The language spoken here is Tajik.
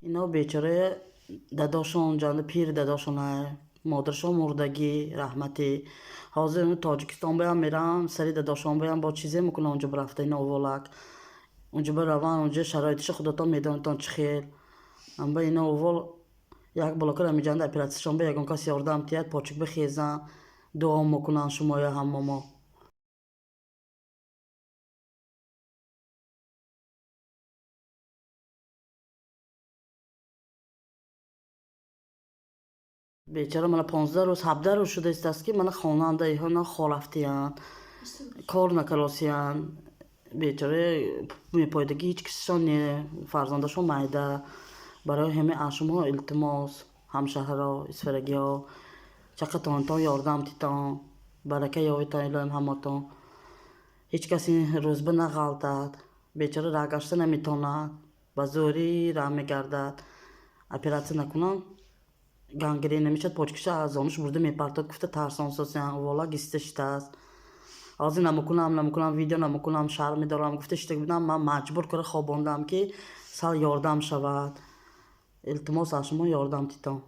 Ино бечора дадошон ҷанда пири дадошона, модаршон мурдагӣ, раҳматӣ. Ҳозир Тоҷикистон баям мерам, сари дадошон баям бо чизе мекунам, унҷо бирафта ино оволак. Унҷо бираван, унҷо шароитиша худатон медонитон чӣ хел. Амба ино овол як блокар ҳамиҷанда оператсияшон ба ягон кас ёрдам тиҳад, почук бихезан, дуо мекунанд шумоя ҳамамо. Бечора мана 15 рӯз, 17 рӯз шуда истааст, ки мана хонанда иҳона хорафтиянд, кор накаросиянд. Бечора мепоидагӣ ҳеҷ касшон не, фарзандашон майда. Барои ҳамин аз шумо илтимос, ҳамшаҳрҳо, исфарагиҳо, чақа тонтон ёрдам титон, барака ёвитон илоҳим ҳаматон. Ҳеҷ кас ин рӯзба нағалтад. Бечора раҳ гашта наметонад, ба зӯрӣ раҳ мегардад. Оператсия накунам, гангрена мешавад, почкаша аз зонуш бурда мепартод, гуфта тарсонсосиян, увола гиста шитааст. Ҳозир намекунам, намекунам, видео намекунам, шарм медорам, гуфта шита будам, ман маҷбур кара хобондам, ки сал ёрдам шавад. Илтимос аз шумо, ёрдам титон.